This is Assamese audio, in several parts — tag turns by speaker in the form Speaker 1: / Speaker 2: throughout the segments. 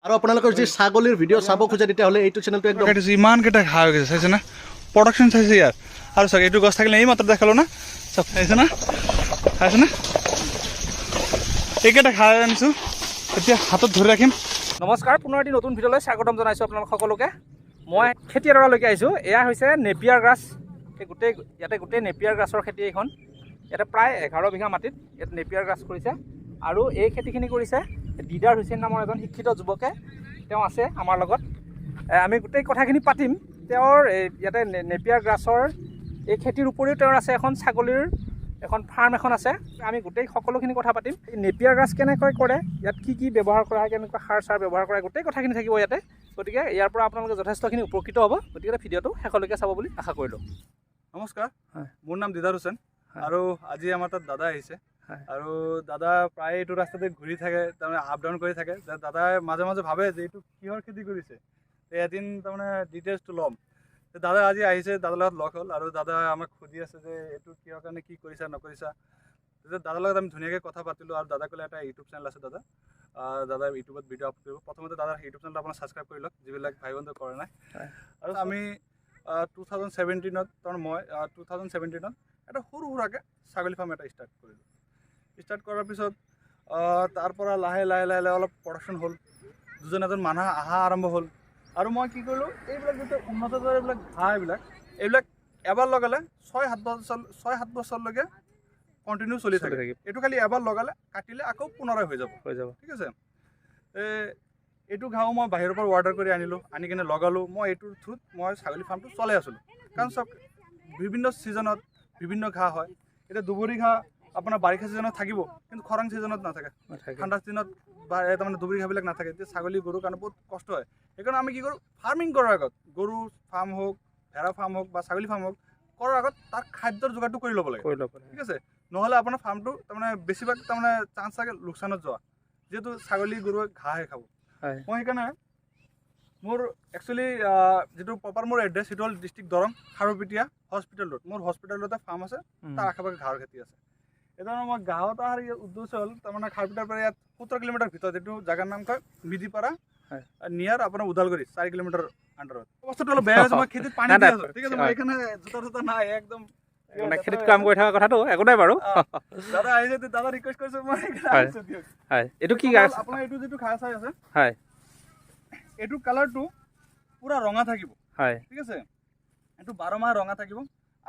Speaker 1: আৰু আপোনালোকৰ যি ছাগলীৰ ভিডিঅ' চাব খোজে, তেতিয়াহ'লে এইটো চেনেলটো একদম
Speaker 2: কাটিছোঁ। ইমানকেইটা ঘাঁহ হৈ গৈছে, চাইছে না? প্ৰডাকশ্যন চাইছে ইয়াৰ। আৰু চাওক, এইটো গছ থাকিলে, এই মাত্ৰ দেখালো না, চাওক, চাইছে না, চাইছে না? এইকেইটা ঘাঁহ আনিছোঁ, এতিয়া হাতত ধৰি ৰাখিম।
Speaker 3: নমস্কাৰ, পুনৰ এটি নতুন ভিডিঅ'লৈ স্বাগতম জনাইছোঁ আপোনালোক সকলোকে। মই খেতি এডৰালৈকে আহিছোঁ। এয়া হৈছে নেপিয়াৰ গ্ৰাছ। এই গোটেই ইয়াতে গোটেই নেপিয়াৰ গ্ৰাছৰ খেতি এইখন। ইয়াতে প্ৰায় 11 বিঘা মাটিত ইয়াত নেপিয়াৰ গ্ৰাছ কৰিছে আৰু এই খেতিখিনি কৰিছে দিদাৰ হুছেইন নামৰ এজন শিক্ষিত যুৱকে। তেওঁ আছে আমাৰ লগত। আমি গোটেই কথাখিনি পাতিম। তেওঁৰ এই ইয়াতে নেপিয়াৰ গ্ৰাছৰ এই খেতিৰ উপৰিও তেওঁৰ আছে এখন ছাগলীৰ এখন ফাৰ্ম এখন আছে। আমি গোটেই সকলোখিনি কথা পাতিম। এই নেপিয়াৰ গ্ৰাছ কেনেকৈ কৰে, ইয়াত কি কি ব্যৱহাৰ কৰা হয়, কেনেকুৱা সাৰ চাৰ ব্যৱহাৰ কৰা হয়, গোটেই কথাখিনি থাকিব ইয়াতে। গতিকে ইয়াৰ পৰা আপোনালোকে যথেষ্টখিনি উপকৃত হ'ব। গতিকে ভিডিঅ'টো শেষলৈকে চাব বুলি আশা কৰিলোঁ।
Speaker 2: নমস্কাৰ।
Speaker 3: হয়।
Speaker 2: মোৰ নাম দিদাৰ হুছেইন। আৰু আজি আমাৰ তাত দাদা আহিছে। আৰু দাদা প্ৰায় এইটো ৰাস্তাতে ঘূৰি থাকে, তাৰমানে আপ ডাউন কৰি থাকে। দাদাই মাজে মাজে ভাবে যে এইটো কিহৰ খেতি কৰিছে। তে এদিন তাৰমানে ডিটেইলছটো ল'ম। তে দাদা আজি আহিছে, দাদাৰ লগত লগ হ'ল আৰু দাদা আমাক সুধি আছে যে এইটো কিহৰ কাৰণে কি কৰিছা নকৰিছা। তেতিয়া দাদাৰ লগত আমি ধুনীয়াকৈ কথা পাতিলোঁ আৰু দাদা ক'লে এটা ইউটিউব চেনেল আছে দাদা, দাদা ইউটিউবত ভিডিঅ' আপলোড কৰিব। প্ৰথমতে দাদাৰ ইউটিউব চেনেলটো আপোনাৰ ছাবস্ক্ৰাইব কৰি লওক, যিবিলাক ভাই বন্ধু কৰা নাই। আৰু আমি 2017ত, তাৰমানে মই 2017ত এটা সৰু সুৰাকৈ ছাগলী ফাৰ্ম এটা ষ্টাৰ্ট কৰিলোঁ। ষ্টাৰ্ট কৰাৰ পিছত তাৰ পৰা লাহে লাহে লাহে লাহে অলপ প্ৰডাকশ্যন হ'ল, দুজন এজন মানুহ অহা আৰম্ভ হ'ল। আৰু মই কি কৰিলোঁ, এইবিলাক যিটো উন্নত জাতৰ এইবিলাক ঘাঁহ, এইবিলাক এবাৰ লগালে 6-7 বছৰ, 6-7 বছৰলৈকে কণ্টিনিউ চলি থাকে। এইটো খালি এবাৰ লগালে, কাটিলে আকৌ পুনৰাই হৈ যাব।
Speaker 3: হৈ যাব।
Speaker 2: ঠিক আছে। এই এইটো ঘাঁহো মই বাহিৰৰ পৰা অৰ্ডাৰ কৰি আনিলোঁ, আনি কিনে লগালোঁ। মই এইটোৰ থ্ৰুত মই ছাগলী ফাৰ্মটো চলাই আছিলোঁ। কাৰণ চাওক, বিভিন্ন ছিজনত বিভিন্ন ঘাঁহ হয়। এতিয়া দুবৰি ঘাঁহ আপোনাৰ বাৰিষা ছিজনত থাকিব, কিন্তু খৰাং ছিজনত নাথাকে।
Speaker 3: নাথাকে।
Speaker 2: ঠাণ্ডা দিনত বা তাৰমানে দুবৰি ঘাঁহবিলাক নাথাকে। তেতিয়া ছাগলী গৰুৰ কাৰণে বহুত কষ্ট হয়। সেইকাৰণে আমি কি কৰোঁ, ফাৰ্মিং কৰাৰ আগত, গৰু ফাৰ্ম হওক, ভেড়া ফাৰ্ম হওক বা ছাগলী ফাৰ্ম হওক, কৰাৰ আগত তাৰ খাদ্যৰ যোগাৰটো কৰি ল'ব লাগে।
Speaker 3: কৰি ল'ব লাগে।
Speaker 2: ঠিক আছে, নহ'লে আপোনাৰ ফাৰ্মটো তাৰমানে বেছিভাগ তাৰমানে চান্স থাকে লোকচানত যোৱা, যিহেতু ছাগলী গৰুৱে ঘাঁহে খাব। মই সেইকাৰণে মোৰ একচুৱেলি যিটো প্ৰপাৰ মোৰ এড্ৰেছ, সেইটো হ'ল district Darrang, Kharupetia hospital road. মোৰ হস্পিটেল ৰোডতে ফাৰ্ম আছে, তাৰ আশে পাশে ঘাঁহৰ খেতি আছে। এতিয়া মই গাঁৱত অহাৰ ইয়াৰ উদ্দেশ্য হ'ল, তাৰমানে খাৰুপেটীয়াৰ পৰা ইয়াত 17 কিলোমিটাৰ ভিতৰত এইটো জেগাৰ নাম কয় মিদিপাৰা, নিয়াৰ আপোনাৰ ওদালগুৰি 4 কিলোমিটাৰ আণ্ডাৰত। অৱস্থাটো অলপ বেয়া হৈছে, মই খেতিত পানী
Speaker 3: নাই,
Speaker 2: দি
Speaker 3: নাই,
Speaker 2: আছোঁ। ঠিক আছে, মই এইকাৰণে জোতা চোতা নাই একদম।
Speaker 3: মানে খেতিত কাম কৰি থকা কথাটো একো নাই বাৰু।
Speaker 2: দাদা আহিছে, দাদা ৰিকুৱেষ্ট কৰিছে, মই সেইকাৰণে আহিছোঁ দিয়ক।
Speaker 3: হয়, এইটো কি
Speaker 2: এইটো
Speaker 3: গাছ?
Speaker 2: হ'ল আপোনাৰ এইটো যিটো ঘাঁহ চাই আছে, এইটো কালাৰটো পুৰা ৰঙা থাকিব। ঠিক আছে, এইটো 12 মাহ ৰঙা থাকিব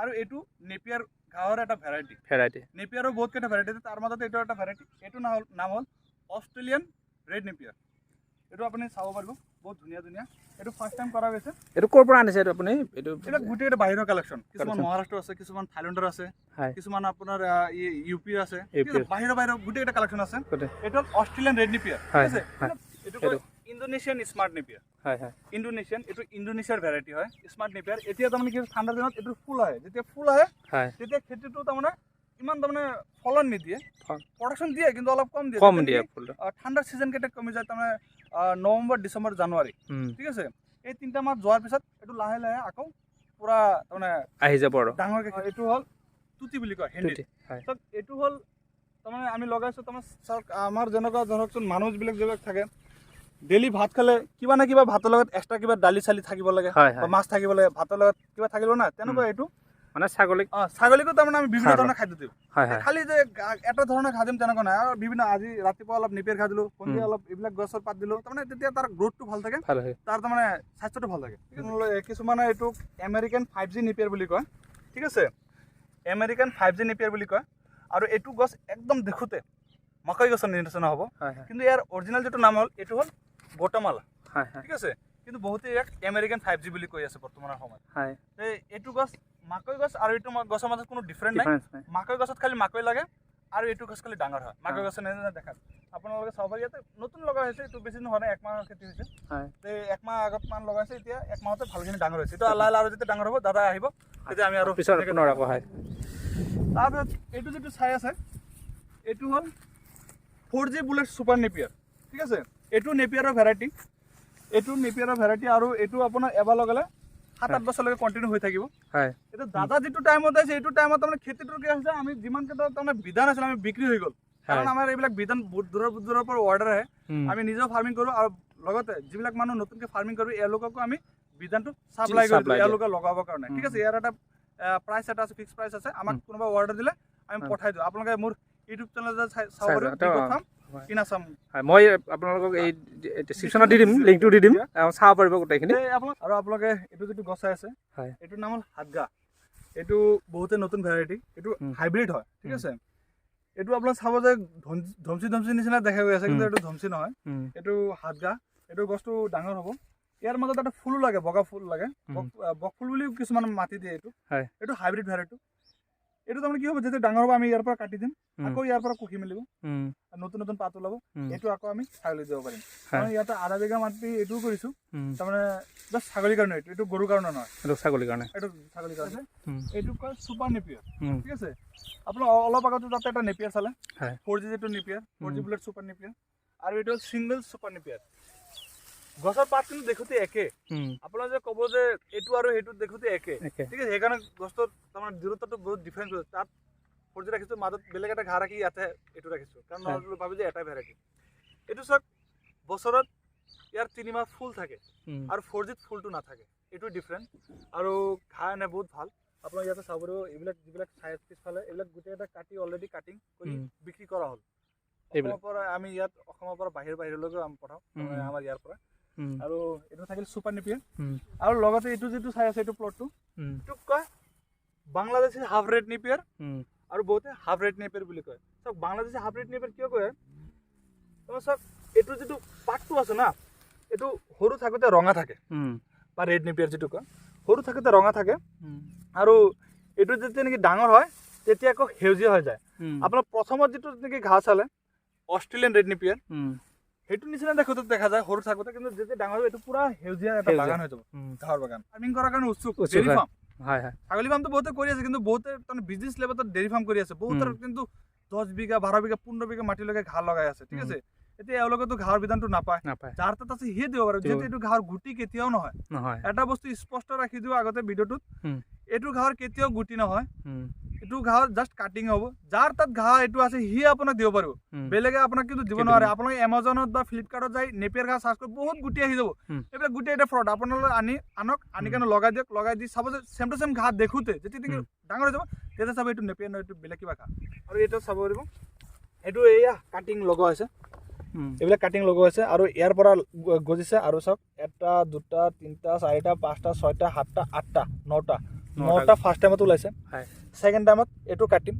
Speaker 2: আৰু এইটো নেপিয়াৰ ঘাঁহৰ এটা ভেৰাইটি।
Speaker 3: ভেৰাইটি।
Speaker 2: নেপিয়াৰৰ বহুত কেইটা ভেৰাইটি আছে, তাৰ মাজতে এইটো এটা ভেৰাইটি। এইটো নাম হ'ল অষ্ট্ৰেলিয়ান ৰেড নেপিয়াৰ। এইটো আপুনি চাব পাৰিব, বহুত ধুনীয়া ধুনীয়া। এইটো ফাৰ্ষ্ট টাইম কৰা গৈছে।
Speaker 3: এইটো ক'ৰ পৰা আনিছে এইটো আপুনি এইটো?
Speaker 2: এইবিলাক গোটেইকেইটা বাহিৰৰ কালেকশ্যন। কিছুমান
Speaker 3: Collection।
Speaker 2: মহাৰাষ্ট্ৰ আছে, কিছুমান থাইলেণ্ডৰ আছে, কিছুমান আপোনাৰ ইউ পিৰ আছে।
Speaker 3: ইউ
Speaker 2: ঠিক আছে,
Speaker 3: পিৰ।
Speaker 2: বাহিৰৰ বাহিৰৰ গোটেইকেইটা কালেকশ্যন আছে।
Speaker 3: গোটেই।
Speaker 2: এইটো হ'ল অষ্ট্ৰেলিয়ান ৰেড নেপিয়াৰ। ঠিক আছে। এইটো
Speaker 3: সেইটো।
Speaker 2: Indonesian smart Napier.
Speaker 3: হয় হয়
Speaker 2: ইণ্ডোনেছিয়ান, এইটো ইণ্ডোনেছিয়াৰ ভেৰাইটি হয় স্মাৰ্ট নেপিয়াৰ। এতিয়া তাৰমানে কি হৈছে, ঠাণ্ডা দিনত এইটো ফুল আহে। যেতিয়া ফুল আহে, তেতিয়া খেতিটো তাৰমানে ইমান তাৰমানে ফলন নিদিয়ে। প্ৰডাকশ্যন দিয়ে, কিন্তু অলপ কম দিয়ে।
Speaker 3: কম
Speaker 2: যেতিয়া
Speaker 3: দিয়ে
Speaker 2: নেকি,
Speaker 3: ফুলটো।
Speaker 2: ঠাণ্ডাৰ ছিজন কেইটা কমি যায়, তাৰমানে নৱেম্বৰ, ডিচেম্বৰ, জানুৱাৰী, ঠিক আছে, এই তিনিটা মাহ যোৱাৰ পিছত এইটো লাহে লাহে আকৌ পুৰা তাৰমানে
Speaker 3: আহি যাব আৰু।
Speaker 2: ডাঙৰকৈ। এইটো হ'ল তুতি বুলি কয় হিন্দীত।
Speaker 3: তুতি, হয়।
Speaker 2: চাওক, এইটো হ'ল তাৰমানে আমি লগাইছোঁ, তাৰমানে চাওক, আমাৰ যেনেকুৱা ধৰকচোন মানুহবিলাক যিবিলাক থাকে, ডেইলি ভাত খালে কিবা না কিবা ভাতৰ লগত এক্সট্ৰা কিবা দালি চালি থাকিব লাগে
Speaker 3: হয়
Speaker 2: বা
Speaker 3: হয়
Speaker 2: মাছ থাকিব লাগে, ভাতৰ লগত কিবা থাকিব না, তেনেকুৱা এইটো।
Speaker 3: মানে ছাগলীক
Speaker 2: ছাগলীকো তাৰমানে আমি বিভিন্ন
Speaker 3: খাৰ
Speaker 2: ধৰণৰ খাদ্য দিওঁ।
Speaker 3: হয় হয়
Speaker 2: খালি যে এটা ধৰণৰ ঘাঁহ দিম তেনেকুৱা নাই। আৰু বিভিন্ন, আজি ৰাতিপুৱা অলপ নেপিয়াৰ ঘাঁহ দিলোঁ, সন্ধিয়া অলপ এইবিলাক গছৰ পাত দিলোঁ, তাৰমানে তেতিয়া তাৰ গ্ৰ'থটো ভাল থাকে।
Speaker 3: ভাল হয়।
Speaker 2: তাৰ তাৰমানে স্বাস্থ্যটো ভাল থাকে। কিছুমানে এইটোক আমেৰিকান 5G Napier বুলি কয়। ঠিক আছে, আমেৰিকান 5G Napier বুলি কয়। আৰু এইটো গছ একদম দেখোঁতে মাকৈ গছৰ নিচিনা হ'ব,
Speaker 3: হয় হয়
Speaker 2: কিন্তু ইয়াৰ অৰিজিনেল যিটো নাম হ'ল, এইটো হ'ল গোটামালা।
Speaker 3: হয় হয়
Speaker 2: ঠিক আছে, কিন্তু বহুতে ইয়াক আমেৰিকান 5G বুলি কৈ আছে বৰ্তমানৰ সময়ত। এই এইটো গছ মাকৈ গছ আৰু এইটো গছৰ মাজত কোনো ডিফাৰেণ্ট নাই।
Speaker 3: ডিফাৰেঞ্চ নাই।
Speaker 2: মাকৈ গছত খালি মাকৈ লাগে আৰু এইটো গছ খালি ডাঙৰ হয় মাকৈ গছৰ নিচিনা দেখাত। আপোনালোকে চাব পাৰি, ইয়াতে নতুন লগা হৈছে এইটো, বেছি দিন হোৱা নাই, এক মাহৰ খেতি হৈছে। এই এক মাহ আগত মান লগাইছে, এতিয়া এক মাহতে ভালখিনি ডাঙৰ হৈছে। এইটো লাহে লাহে আৰু যেতিয়া ডাঙৰ হ'ব, দাদা আহিব, তেতিয়া আমি আৰু
Speaker 3: পিছত
Speaker 2: ধুনীয়াকৈ
Speaker 3: পুনৰ আকৌ, হয়।
Speaker 2: তাৰপিছত এইটো যিটো চাই আছে, এইটো হ'ল 4G bullet super Napier. ঠিক আছে, এইটো নেপিয়াৰৰ ভেৰাইটি, এইটো নেপিয়াৰৰ ভেৰাইটি। আৰু এইটো আপোনাৰ এবাৰ লগালে 7-8 বছৰলৈকে কণ্টিনিউ হৈ থাকিব। এতিয়া দাদা যিটো টাইমত আহিছে, এইটো টাইমত তাৰমানে খেতিটোৰ কি হৈছে, আমি যিমানকেইটা তাৰমানে বিধান আছিলে, আমি বিক্ৰী হৈ গ'ল। কাৰণ আমাৰ এইবিলাক বিধান বহুত দূৰৰ দূৰৰ পৰা অৰ্ডাৰ আহে। আমি নিজেও ফাৰ্মিং কৰোঁ আৰু লগতে যিবিলাক মানুহ নতুনকৈ ফাৰ্মিং কৰিব এওঁলোককো আমি বিধানটো চাপ্লাই কৰি দিওঁ এওঁলোকে লগাবৰ কাৰণে। ঠিক আছে, ইয়াৰ এটা প্ৰাইচ এটা আছে, ফিক্স প্ৰাইচ আছে। আমাক কোনোবা অৰ্ডাৰ দিলে আমি পঠাই দিওঁ। আপোনালোকে মোৰ ইউটিউব চেনেলত চাব পাৰিব, ইন আছাম।
Speaker 3: হয়, মই আপোনালোকক এই ডিছক্ৰিপশ্যনত দি দিম, লিংকটো দি দিম, চাব পাৰিব গোটেইখিনি।
Speaker 2: আৰু আপোনালোকে এইটো যিটো গছ চাই আছে, এইটোৰ নাম হ'ল হাতগা। এইটো বহুতে নতুন ভেৰাইটি, এইটো হাইব্ৰিড হয়। ঠিক আছে, এইটো আপোনাক চাব যে ধমচি ধমচি নিচিনা দেখা গৈ আছে, কিন্তু এইটো ধমচি নহয়, এইটো হাতগা। এইটো গছটো ডাঙৰ হ'ব। ইয়াৰ মাজত এটা ফুলো লাগে, বগা ফুল লাগে, বক ফুল বুলিও কিছুমান মাতি দিয়ে। এইটো এইটো হাইব্ৰিড ভেৰাইটি। এইটো তাৰমানে কি হ'ব, যেতিয়া ডাঙৰ হ'ব আমি ইয়াৰ পৰা কাটি দিম, আকৌ ইয়াৰ পৰা কুহি মেলিব, নতুন নতুন পাত ওলাব। এইটো আকৌ আমি ছাগলী দিব পাৰিম। কাৰণ ইয়াতে আধা বিঘা মাটি এইটোও কৰিছোঁ, তাৰমানে জাষ্ট ছাগলীৰ কাৰণে, এইটো এইটো গৰুৰ কাৰণে নহয়,
Speaker 3: এইটো ছাগলীৰ কাৰণে,
Speaker 2: এইটো ছাগলীৰ কাৰণে। এইটো কয় ছুপাৰ নেপিয়াৰ। ঠিক আছে, আপোনাৰ অলপ আগতে তাতে এটা নেপিয়াৰ চালে, 4G যিটো Napier, 4G bullet super Napier, আৰু এইটো হ'ল ছিংগল ছুপাৰ নেপিয়াৰ। গছৰ পাত কিন্তু দেখোঁতে একে, আপোনাৰ যে ক'ব যে এইটো আৰু সেইটো দেখোঁতে একে। ঠিক আছে, সেইকাৰণে গছটোত তাৰমানে দূৰত্বটো বহুত ডিফাৰেঞ্চ হৈছে। তাত 4G ৰাখিছোঁ, মাজত বেলেগ এটা ঘাঁহ ৰাখি ইয়াতে এইটো ৰাখিছোঁ, কাৰণ নহ'লে ভাবি যে এটাই ভেৰাইটি। এইটো চাওক, বছৰত ইয়াৰ 3 মাহ ফুল থাকে আৰু 4Gত ফুলটো নাথাকে, এইটো ডিফাৰেণ্ট। আৰু ঘাঁহ এনে বহুত ভাল। আপোনাৰ ইয়াতে চাব পাৰিব, এইবিলাক যিবিলাক চাই পিছফালে, এইবিলাক গোটেই এটা কাটি অলৰেডি কাটিং কৰি বিক্ৰী কৰা হ'ল। অসমৰ পৰা আমি ইয়াত, অসমৰ পৰা বাহিৰলৈকেও আমি পঠাওঁ আমাৰ ইয়াৰ পৰা। আৰু এইটো থাকিল ছুপাৰ নেপিয়াৰ। আৰু লগতে এইটো যিটো চাই আছে, এইটো প্লটটো, এইটোক কয় বাংলাদেশী হাফ ৰেড নেপিয়াৰ, আৰু বহুতে হাফ ৰেড নেপিয়াৰ বুলি কয়। চাওক, বাংলাদেশী হাফ ৰেড নেপিয়াৰ কিয় কয়? তোমাৰ চাওক, এইটো যিটো পাতটো আছে না, এইটো সৰু থাকোঁতে ৰঙা থাকে, বা ৰেড নেপিয়াৰ যিটো কয়, সৰু থাকোঁতে ৰঙা থাকে, আৰু এইটো যেতিয়া নেকি ডাঙৰ হয় তেতিয়া আকৌ সেউজীয়া হৈ যায়। আপোনাৰ প্ৰথমত যিটো নেকি ঘাঁহ চালে অষ্ট্ৰেলিয়ান ৰেড নেপিয়াৰ, সেইটো নিচিনা দেখোঁতে দেখা যায় সৰু থাকোঁতে, কিন্তু যেতিয়া ডাঙৰ হ'ব এইটো পুৰা সেউজীয়া এটা বাগান হৈ যাব, ঘাঁহৰ বাগান। ফাৰ্মিং কৰাৰ কাৰণে উৎসুক, ডেইৰী ফাৰ্ম, ছাগলী ফাৰ্মটো বহুতে কৰি আছে, কিন্তু বহুতে তাৰমানে বিজনেছ লেভেলত ডেইৰী ফাৰ্ম কৰি আছে। বহুতৰ কিন্তু 10 বিঘা, 12 বিঘা, 15 বিঘা মাটিলৈকে ঘাঁহ লগাই আছে। ঠিক আছে, এতিয়া এওঁলোকেতো ঘাঁহৰ বিধানটো নাপায়, যাৰ তাত আছে সিয়ে দিব পাৰে। যিহেতু এইটো ঘাঁহৰ গুটি কেতিয়াও নহয়, এটা বস্তু স্পষ্ট ৰাখি দিওঁ আগতে ভিডিঅ'টোত, এইটো ঘাঁহৰ কেতিয়াও গুটি নহয়, এইটো ঘাঁহৰ জাষ্ট কাটিং হ'ব। যাৰ তাত ঘাঁহ এইটো আছে সিয়ে আপোনাক দিব পাৰিব, বেলেগে আপোনাক কিন্তু দিব নোৱাৰে। আপোনালোকে এমাজনত বা ফ্লিপকাৰ্টত যাই নেপিয়াৰ ঘাঁহ চাৰ্চ কৰি বহুত গুটি আহি যাব। এইবিলাক গুটি এটা ফ্ৰড। আপোনালোকে আনক, আনি কেনে লগাই দিয়ক, লগাই দি চাব যে চেম টু চেম ঘাঁহ দেখোঁতে যেতিয়া নেকি ডাঙৰ হৈ যাব তেতিয়া চাব এইটো নেপিয়াৰ নহয়, এইটো বেলেগ কিবা ঘাঁহ। আৰু এইটো চাব পাৰিব, এইটো এয়া কাটিং লগোৱা হৈছে, এইবিলাক কাটিং লগোৱা হৈছে আৰু ইয়াৰ পৰা গজিছে। আৰু চাওক, 1 2 3 4 5 6 7 8 9টা, 9টা ফাৰ্ষ্ট টাইমত ওলাইছে। ছেকেণ্ড টাইমত এইটো কাটিম,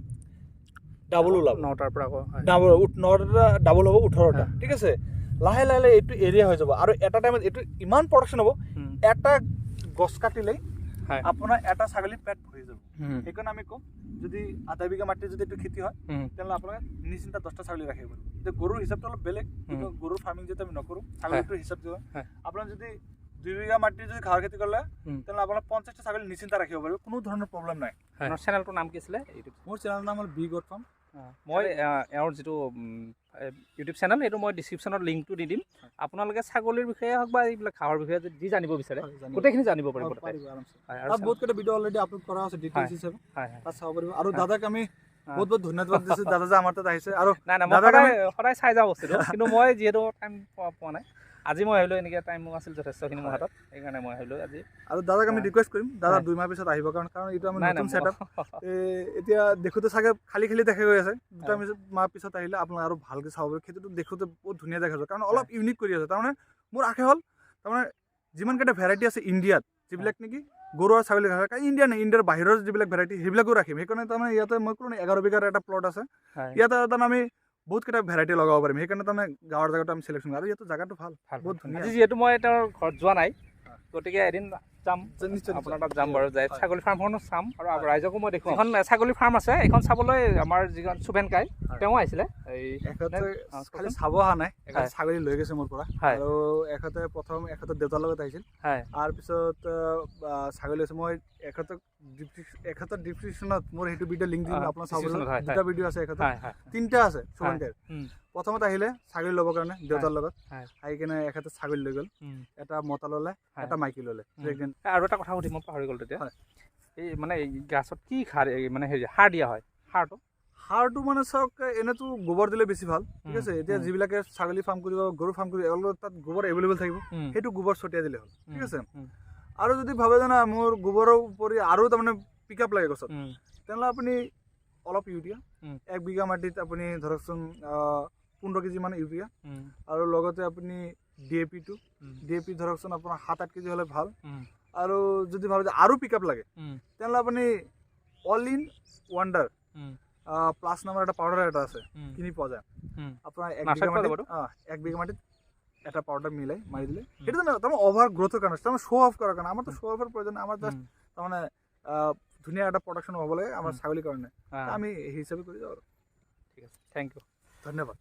Speaker 2: ডাবল ওলাব,
Speaker 3: 9টাৰ পৰা আকৌ
Speaker 2: ডাবল, 9টা ডাবল হ'ব 18টা। ঠিক আছে, লাহে লাহে লাহে এইটো এৰিয়া হৈ যাব। আৰু এটা টাইমত এইটো ইমান প্ৰডাকশ্যন হ'ব, এটা গছ কাটিলেই আপোনাৰ এটা ছাগলীৰ পেট ভৰি যাব। সেইকাৰণে আমি কওঁ, যদি আধা বিঘা মাটিত যদি এইটো খেতি হয়, তেনেহ'লে আপোনালোকে নিশ্চিন্তে 10টা ছাগলী ৰাখিব পাৰিব। এতিয়া গৰুৰ হিচাপটো অলপ বেলেগ, কিন্তু গৰুৰ ফাৰ্মিং যিহেতু আমি নকৰোঁ, ছাগলীটোৰ হিচাপ দিব। আপোনাৰ যদি 2 বিঘা মাটিত যদি ঘাঁহৰ খেতি কৰিলে, তেনেহ'লে আপোনাৰ 50টা ছাগলী নিশ্চিন্তে ৰাখিব পাৰিব, কোনো ধৰণৰ প্ৰব্লেম নাই।
Speaker 3: আপোনাৰ চেনেলটোৰ নাম কি আছিলে? ইউটিউব।
Speaker 2: মোৰ চেনেলৰ নাম হ'ল বি গড ফাৰ্ম।
Speaker 3: মই এওঁৰ যিটো ইউটিউব চেনেল, সেইটো মই ডিছক্ৰিপশ্যনত লিংকটো দি দিম। আপোনালোকে ছাগলীৰ বিষয়ে হওক বা এইবিলাক ঘাঁহৰ বিষয়ে যি জানিব বিচাৰে গোটেইখিনি জানিব পাৰিব।
Speaker 2: তাত বহুত কেইটা ভিডিঅ' অলৰেডি আপলোড কৰা আছে ডিটেইলছ হিচাপে, তাত চাব পাৰিব। আৰু দাদাক আমি বহুত বহুত ধন্যবাদ দিছোঁ, দাদা যে আমাৰ তাত আহিছে। আৰু
Speaker 3: নাই নাই, মই সদায় চাই যাওঁ বস্তুটো, কিন্তু মই যিহেতু টাইম পোৱা নাই, আজি মই আহিলোঁ, এনেকৈ টাইম আছিল যথেষ্টখিনি মোৰ হাতত, সেইকাৰণে মই আহিলোঁ আজি।
Speaker 2: আৰু দাদাক আমি ৰিকুৱেষ্ট কৰিম, দাদা 2 মাহ পিছত আহিব, কাৰণ এইটো আমাৰ নতুন ছেট আপ। এতিয়া দেখোঁতে চাগে খালী খালী দেখা গৈ আছে, 2 মাহ পিছত আহিলে আপোনাক আৰু ভালকৈ চাব পাৰিব। খেতিটো দেখোঁতে বহুত ধুনীয়া দেখা যায়, কাৰণ অলপ ইউনিক কৰি আছে। তাৰমানে মোৰ আশা হ'ল, তাৰমানে যিমানকেইটা ভেৰাইটি আছে ইণ্ডিয়াত, যিবিলাক নেকি গৰু আৰু ছাগলী ঘাঁহ, কাৰণ ইণ্ডিয়া নাই, ইণ্ডিয়াৰ বাহিৰৰ যিবিলাক ভেৰাইটি সেইবিলাকো ৰাখিম। সেইকাৰণে তাৰমানে ইয়াতে মই ক'লো 11 বিঘাৰ এটা প্লট আছে, ইয়াতে তাৰমানে আমি বহুত কেইটা ভেৰাইটি লগাব পাৰিম। সেইকাৰণে তাৰমানে গাঁৱৰ জেগাটো আমি চিলেকশ্যন কৰোঁ। আৰু ইয়াতে জেগাটো ভাল, বহুত ধুনীয়া।
Speaker 3: আজি যিহেতু মই তেওঁৰ ঘৰত যোৱা নাই, গতিকে এদিন যাম, আপোনাৰ তাত যাম বাৰু, যাই ছাগলী ফাৰ্মখনো চাম আৰু ৰাইজকো মই দেখুৱাম। এখন ছাগলী ফাৰ্ম আছে, এইখন চাবলৈ আমাৰ যিখন শুভেন কাই তেওঁ আহিছিলে।
Speaker 2: খালি চাব অহা নাই, ছাগলী লৈ গৈছে মোৰ পৰা। আৰু এখেতে প্ৰথম এখেতৰ দেউতাৰ লগত আহিছিল, তাৰপিছত ছাগলী লৈছে। মই এখেতৰ ডিছক্ৰিপশ্যনত মোৰ সেইটো ভিডিঅ' লিংক দিম, আপোনাৰ চাব। দুটা ভিডিঅ' আছে এখেতৰ, তিনিটা আছে শুভেন কাইৰ। প্ৰথমত আহিলে ছাগলী ল'বৰ কাৰণে দেউতাৰ লগত, আহি কিনে এখেতে ছাগলী লৈ গ'ল, এটা মতা ল'লে, এটা মাইকী ল'লে।
Speaker 3: আৰু এটা কথা সুধি মই পাহৰি গ'ল তেতিয়া, এই মানে গাছত কি সাৰ, মানে হেৰি সাৰ দিয়া হয়? সাৰটো
Speaker 2: সাৰটো মানে চাওক, এনেতো গোবৰ দিলে বেছি ভাল, ঠিক আছে। এতিয়া যিবিলাকে ছাগলী ফাৰ্ম কৰিব, গৰু ফাৰ্ম কৰিব, এওঁলোকৰ তাত গোবৰ এভেইলেবল থাকিব, সেইটো গোবৰ ছটিয়াই দিলে হ'ল, ঠিক আছে। আৰু যদি ভাবে যে না মোৰ গোবৰৰ উপৰি আৰু তাৰমানে পিক আপ লাগে গছত, তেনেহ'লে আপুনি অলপ ইউৰিয়া, 1 বিঘা মাটিত আপুনি ধৰকচোন 15 কেজি মান ইউৰিয়া, আৰু লগতে আপুনি ডি এ পিটো, ডি এ পি ধৰকচোন আপোনাৰ 7-8 কেজি হ'লে ভাল। আৰু যদি ভাবে যে আৰু পিক আপ লাগে, তেনেহ'লে আপুনি অল ইন ৱাণ্ডাৰ প্লাছ নামৰ এটা পাউডাৰ এটা আছে, কিনি পোৱা যায়। আপোনাৰ 1 বিঘা মাটিত, 1 বিঘা মাটিত এটা পাউডাৰ মিলাই মাৰি দিলে, সেইটো তাৰমানে অভাৰ গ্ৰ'থৰ কাৰণে, তাৰমানে শ্ব' অফ কৰাৰ কাৰণে। আমাৰতো শ্ব' অফৰ প্ৰয়োজন, আমাৰ জাষ্ট তাৰমানে ধুনীয়া এটা প্ৰডাকশ্যন হ'ব লাগে আমাৰ ছাগলীৰ কাৰণে, আমি সেই হিচাপে কৰি যাওঁ আৰু।
Speaker 3: ঠিক আছে, thank U,
Speaker 2: ধন্যবাদ।